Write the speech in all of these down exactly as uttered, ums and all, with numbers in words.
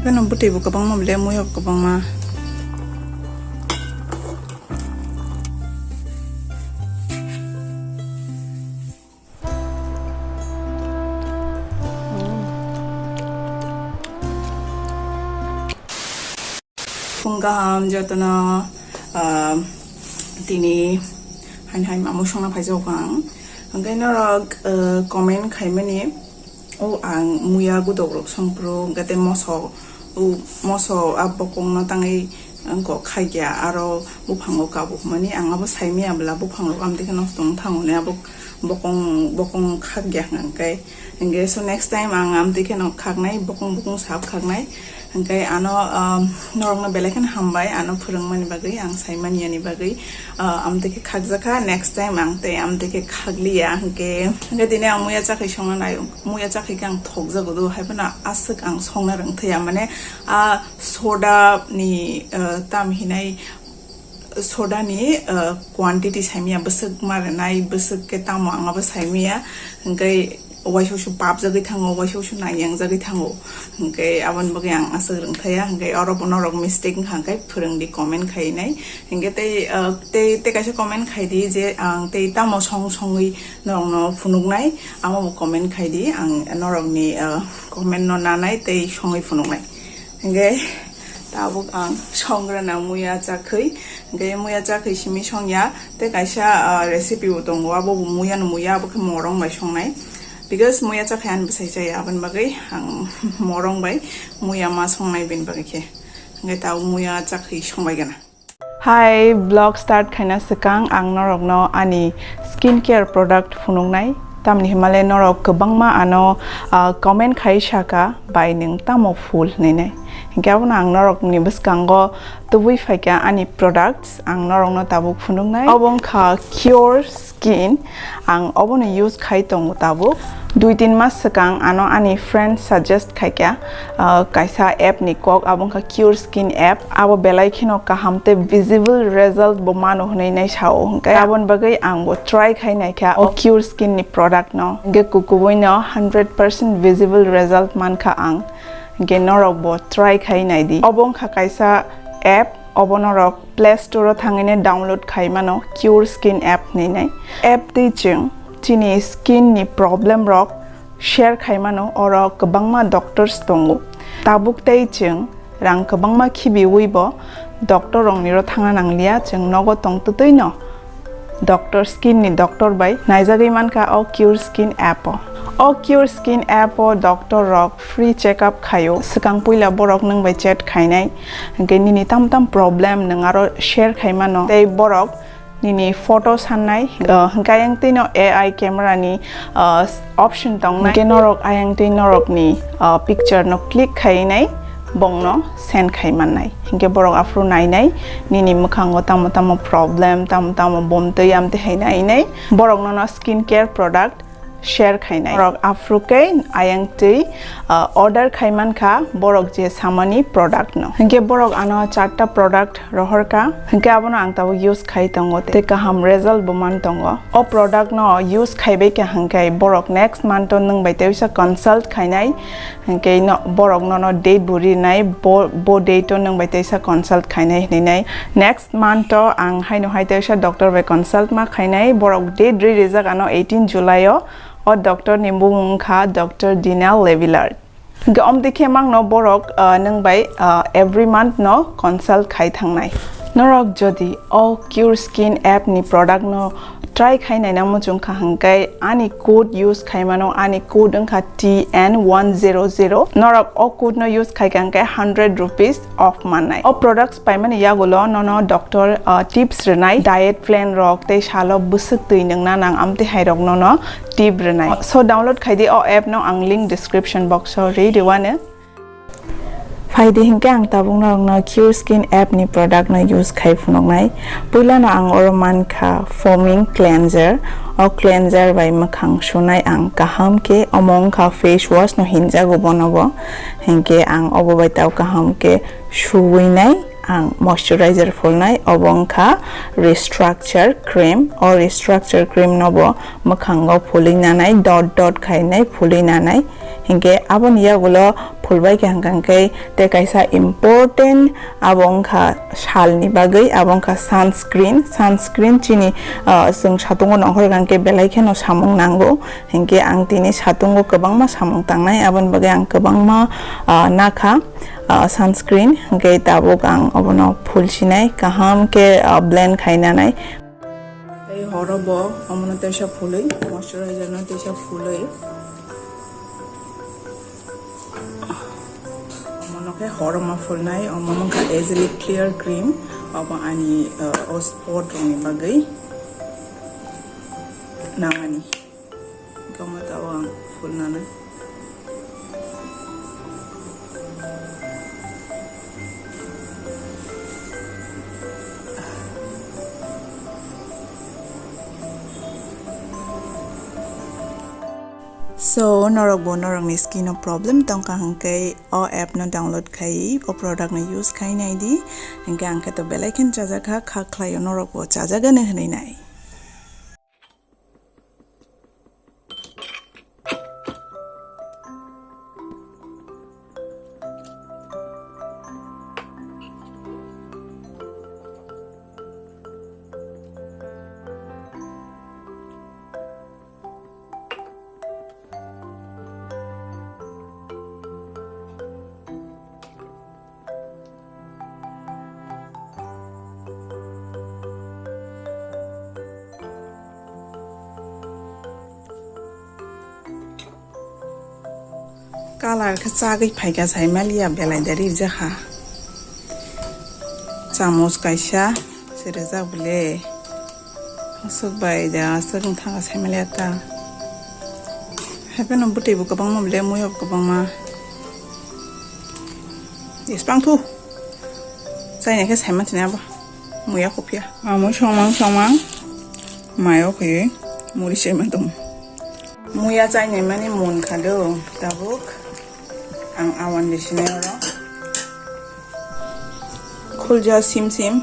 Ano bwtwi bo kwbangma bole, muya bo kwbangma. Phung kaham jotono, ah, tini hain hain mamo songna phaijak ang. Hwnkhe norok, ah, comment khaimani, o ang muya gudok rok songphuru, hwnkhe tei moso, o moso a bokongno tangwi wngkok khakya, aro buphango kabuk mani ang abo saimaya bwla, buphang rok amtwi khe nosto wng thango hwnwi abo bokong, bokong khakya hwnkhe. Hingke, so next time ang amtwi kheno khaknai, bokong bokong sap khaknai. Hingke ano, um, norokno belai kheno hambai, ano phwrwngmani bagwi, ang saimani yani bagwi, uh, amtwi khe khakjakha, next time ang tei amtwi khe khakliya. Hingke, hingke tini ang muya chakhwi songna nai, muya chakhwi khe ang thokjago do, haiphano aswk ang songna rwngthaya, mane, a soda ni, uh, tam hinai, soda ni, uh, quantity saimaya, bwswk ma rwnai, bwswk khe tamo ang abo saimaya, hwnkhe waisa waisa papjagwi thango, waisa waisa naiyangjagwi thango, hwnkhe aboni bagwi ang aswk rwngthaya, hwnkhe oro bo norok mistake wngkha hwnkhe phwrwngdi comment khainai, hwnkhe tei, uh, tei, tei kaisa comment khaidi je ang tei tamo song songwi norokno phunuknai, amo bo comment khaidi, ang norokni, uh, comment no nanai tei songwi phunuknai. Hingke tabuk ang songrana muya chakhwi, hingke muya chakhwi simi songya, tei kaisa, ah, recipe bo tongo, abo bo muya no muya, abo khe morong bai songnai, because muya chakhwi ani bwsai chaya, aboni bagwi ang morong bai muya ma songnai bini bagwi khe, hingke tabuk muya chakhwi songbai gana. Hai, vlog start khaina swkang ang norokno ani skin care product phunuknai. Tamni himale norok kwbangma ano, ah, comment khai saka, "Bai, nwng tamo phul?" hwnwi nai. Hinkhe abono ang norokni bwskango tubui phaikha ani products, ang norokno tabuk phunuknai. Obo wngkha Cure Skin, ang obono use khai tongo tabuk. Dui tin mas swkang ano ani friend suggest khaikha, ah, kaisa app ni kok, abo wngkha Cure Skin app. Abo belai kheno kaham tei visible result bo mano hwnwi nai sao. Hwnkhe aboni bagwi ang bo try khai naikha o Cure Skin ni product no. Hwnkhe kukubuino hundred percent visible result mankha ang. Hwnkhe norok bo try khai naidi. Obo wngkha kaisa app, obo norok Play Store o thangwino download khai mano, Cure Skin app hwnwi nai. App twi chwng chini skin ni problem rok share khai mano, oro kwbangma doctors tongo. Tabuk tei chwng rang kwbangma khibiwi bo doctor rokni ro thangna nangliya, chwng nogo tongtwtwi no doctor, skin ni doctor bai naijagwi mankha o Cure Skin app o. O Cure Skin app o doctor rok free check up khaio. Swkang puila borok nwng bai chat khainai, hwnkhe nini tam tam problem nwng aro share khai mano, tei borok nini photo sannai, uh, hwnkhe ayang twi no A I camera ni, uh, option tongnai. Hwnkhe norok ayang twi norok ni, uh, picture no click khai nai, bongno send khai mannai. Hwnkhe borok aphuru nainai, nini mwkhango tamo tamo problem, tamo tamo bomtwi amtwi hai nainai. Borok nono skin care product share khainai. Borok aphuru khe ayang twi, ah, order khai mankha, borok je samani product no. Hwnkhe borok ano charta product rohorkha, hwnkhe abono ang tabuk use khai tongo tei kaham result bo man tongo. O product no use khaibai kha hwnkhe borok next month o nwng bai teisa consult khainai, hwnkhe no, borok nono date bo rinai, bo, bo date o nwng bai teisa consult khainai hwnwi nai. Next month o ang haino hai teisa doctor bai consult ma khainai, borok date ri rijak ano eighteen July o. O doctor ni bumung wngkha Doctor Dina Levillard. Hwnkhe omtwi khe mangno borok, ah, nwng bai, ah, every month no consult khai thangnai. Norok jodi o Cure Skin app ni product no try khai naina muchung kha hwnkhe ani code use khai mano, ani code wngkha T N one zero zero. Norok o code no use khai kha hwnkhe hundred rupees off mannai. O products paimani yagulo nono doctor, ah, tips rwnai, diet plan rok tei salo bwswk twi nwngna nang amtwi hai rok nono tip rwnai. So download khai di o app no, ang link description box o ri rwano. Phai di hwnkhe ang tabuk norokno Cure Skin app ni product no use khai phunuknai. Puila no ang oro mankha foaming cleanser. O cleanser bai mwkhang sunai ang kaham khe, omo wngkha face wash no hinjago bono bo. Hwnkhe ang obo bai tau kaham khe suwinai, ang moisturizer phulnai, obo wngkha restructure cream. O restructure cream no bo mwkhango phulwi nanai, dot dot khainai phulwi nanai. Hinkhe aboni yagulo phulbai khe hwnka hinkhe tei kaisa important, abo wngkha salni bagwi, abo wngkha sunscreen. Sunscreen chini, ah, chwng satungo nongkhor hinkhe belai kheno samung nango. Hinkhe ang tini satungo kwbangma samung tangnai, aboni bagwi ang kwbangma, ah, nakha, ah, sunscreen. Hinkhe tabuk ang obono phulsinai, kaham khe, ah, blend khainanai. Tei horo bo omono teisa phulwi, moisturizer no teisa phulwi. Omono khe horo ma phulnai, omo wngkha Ezeli Clear Cream, obo ani, uh, o spot rokni bagwi nangmani. Hinkhe omo tabuk ang phulnanai. So, norok bo norokni skin o problem tongkha hwnkhe o app no download khai, o product no use khai nai di. Hwnkhe ang khe to belai khe chajak kha, kha khlai o norok bo chajak ani hwnwi nai. Colour khe chagwi phaikha, saimaliya belai da rijak kha. Chamus kaisa se rijak bole. Aswk bai da, aswk wng thangkha saimaliya ta. Hapheno bwtwi bo kwbangma bole, muiya bo kwbangma. Jespang thu. Chaina khe saima thina bo. Muiya khopya. Amo songmang songmang. Mayo khe muri sema tong. Muiya chainai mani mon kha do tabuk. Ang awan di sinai oro. Khulja sim sim.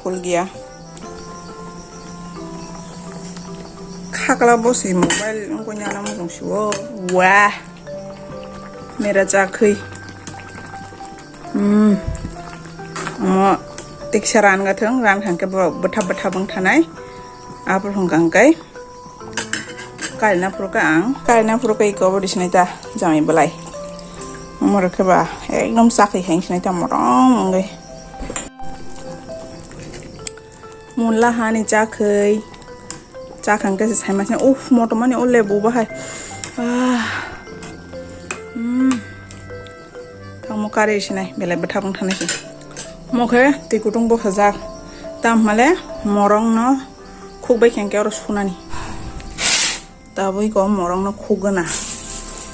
Khulgia. Khakla bo se mobile wngkha nyana mujung siwo. Wah. Mera chakhwi. Hmm. Omo tiksa ran gathang, ran khankhe bo bwthap bwthap wng thanai. Apor hwnkha hwnkhe. Karina phuru khe ang, karina phuru khe iko bo risinai ta, jamai belai. Omo rwkhe ba ekdom chakhwi hai sinai ta morong wngwi. Mula hani chakhwi. Chakhang khe se saima sinai, uff, motom mani o lebu bahai. Ah. Hmm. Tamo kari sinai, belai bwthap wng thanai se. Omo khe twi kutung bwsajak. Tam hwnle morong no khukbai khe hwnkhe oro sunani. Tabui ko morong no khukgwna.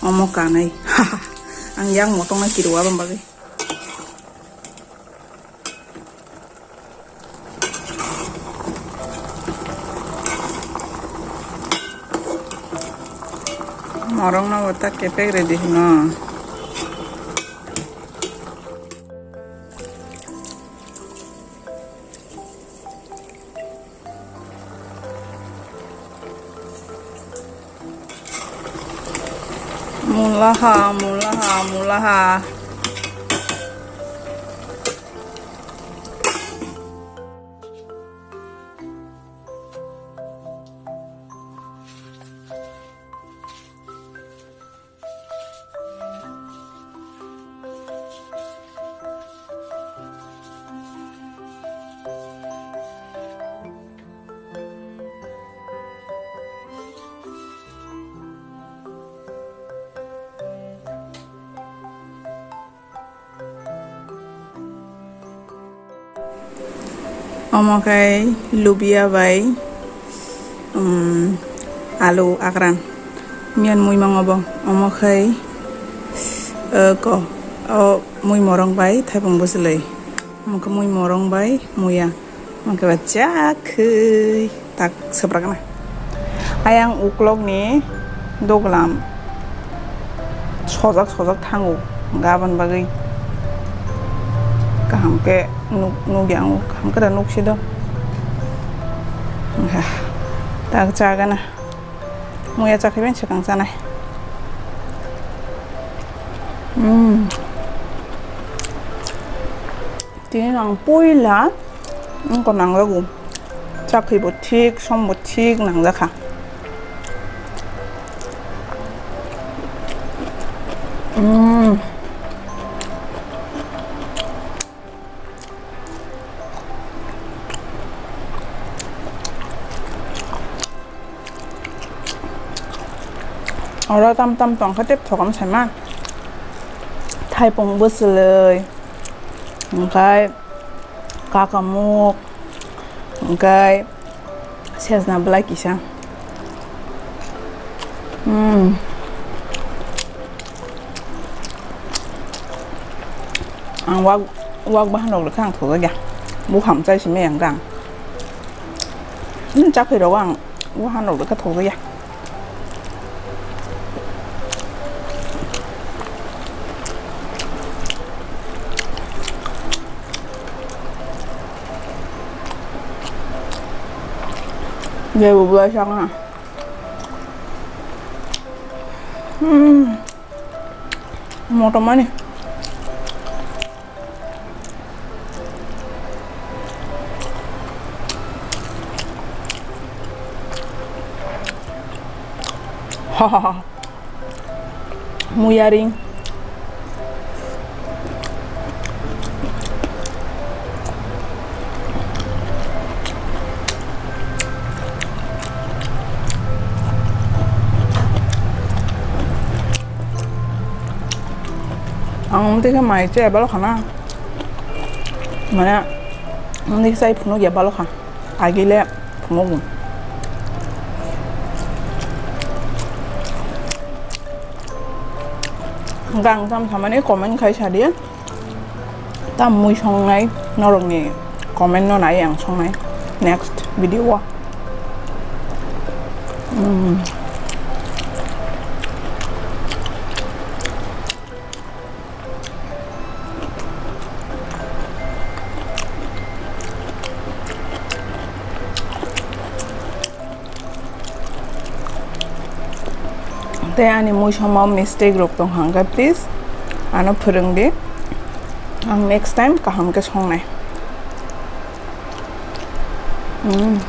Omo kanai. Ang yang motong no kiru abang bagwi. Morong no bo ta kepek ready hino. Mulaha, mulaha, mulaha. Omo khe lubia bai, um, alu akran. Miyan mui mango bo. Omo khe, eh, ko, o mui morong bai thaipung bwchwlwi. Omo khe mui morong bai muya. Omo khe ba chakhwi. Tak swprakna. Ayang uklokni doglam sojak sojak thango, gabon bagwi kaham khe nuk-, nukya ang kaham khe da nuksi do. Hah, tak chagana. Muya chakhaiben swkang chanai. Mm. Tini ang puila wngkha nangjago. Chakri bo thik, som bo thik nangjakha. Mm. Oro tam tam tongkha tei thokam saima. Thaipung bwswlwi, hwnkhe kakamuk, hwnkhe sejna bwlai kisa. Hmm. Ang wak, wak bahan rok lekha ang thokjakya. Buphang chai simi ang kang. Hmm, chakri rok ang bahan rok lekha thokjakya. Jebo bwlai sakna. Hmm. Motomani. Muyaring. Ang tei khe mai chaya balo khana. Mane, ang tei khe chai phunuk ya balo kha. Agile phunuk. Gang jam thamani comment khai sadi. Tam mui songnai norokni comment no nai ang songnai next video o. Mm. Tei ani mui songma mistake rok tong hang khe, please ano phwrwng di. Ang next time kaham khe songnai. Mm.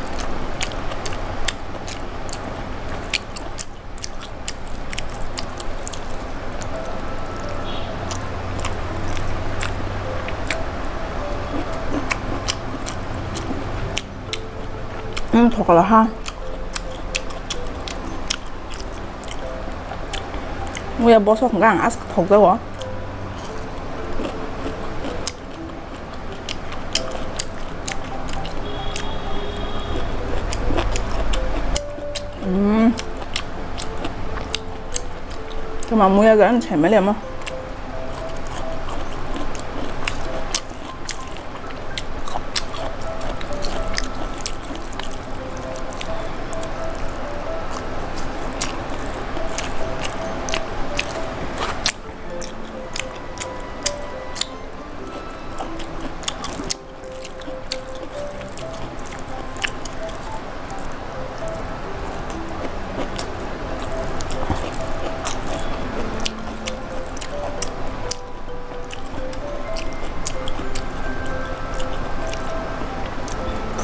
Ang thokla ha. Muya bosok hwnkha ang ask thokjago. Mm. Tama muya gan chai mali ama.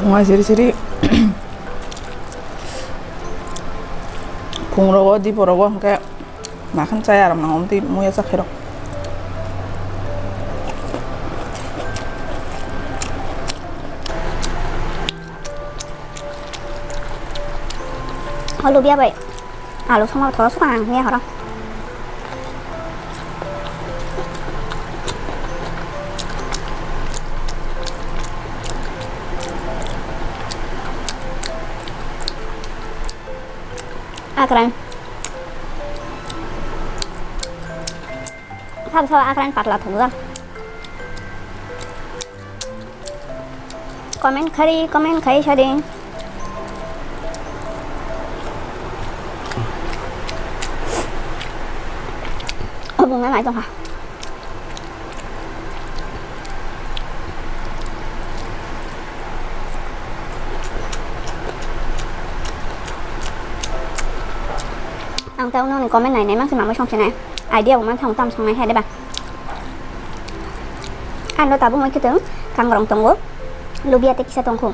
Phunga siri siri. Phung rogo, dipo rogo, hwnkhe. Makhan chaya rok nang omtwi muya chakhe rok. O lubia bai. Alu songma thoro sukha ang ya horo. Akran. Sab sab akran patla thumjak. Comment khari, comment khai sadi. Obung na nai tongkha. Ang tei nokni comment nai nai mang se mamui song se nai. Idea bo mantha tamo songnai hai de ba. Ano tabuk mai khwtwng kangrong tongo, lubia tei kisa tongkhu,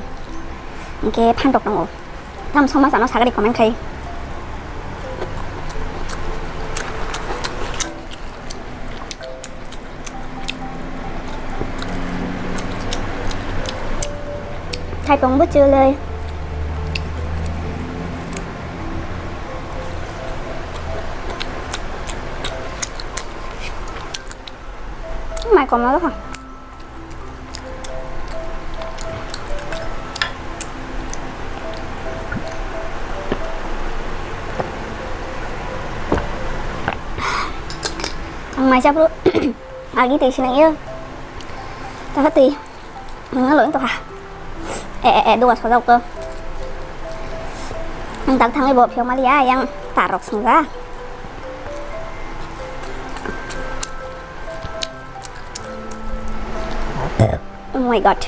hwnkhe phantok tongo. Tamo songma chano sagadi comment khai. Thaipung bwchwlwi. Mai komla kha. Ang mai chapru agi tei sinang yo. Taha tei. Nang lo to ha. Eh, eh, eh, dua sojak ko. Ang tak thangwi bo phio mali ya, yang tarok sungja. Oh my God.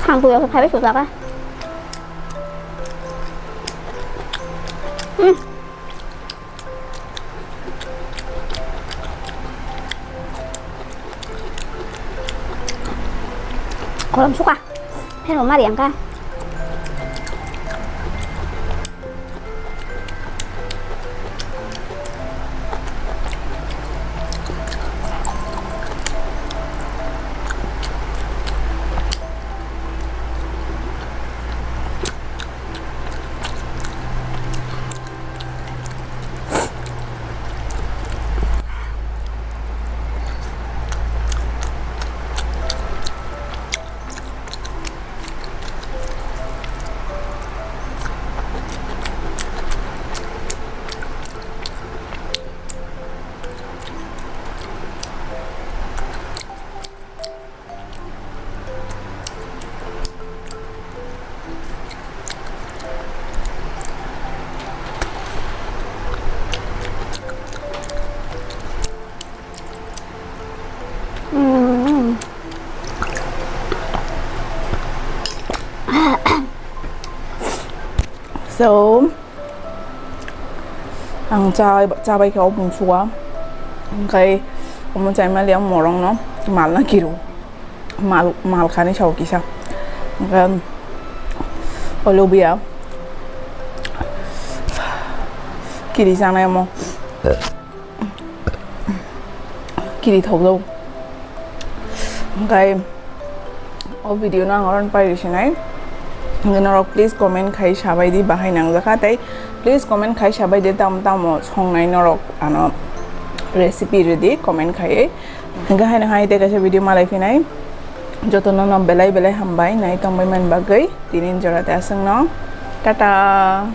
Ang buya ko phaibai sujak a. Hmm. Kolom suka. Fan bo mari ang kha. Mm. So, ang cha, chabai khe o bung suwa. Hwnkhe omo chaimali ang morongno malna kiru. Mal, mal khani sao kisa. Hwnkhe o lubiya kiri chanai omo. Kiri thokjao. Hwnkhe o video no ang oron pai rwsinai. Hwnkhe norok please comment khai sabai di bahai nangjakha tei please comment khai sabai di tamo tamo songnai norok ano recipe rwdi comment khaiwi. Hwnkhe haino hai tei kaisa video malai phinai jotono no belai belai hambai nai tongbai man bagwi tini jora tei aswkno tata.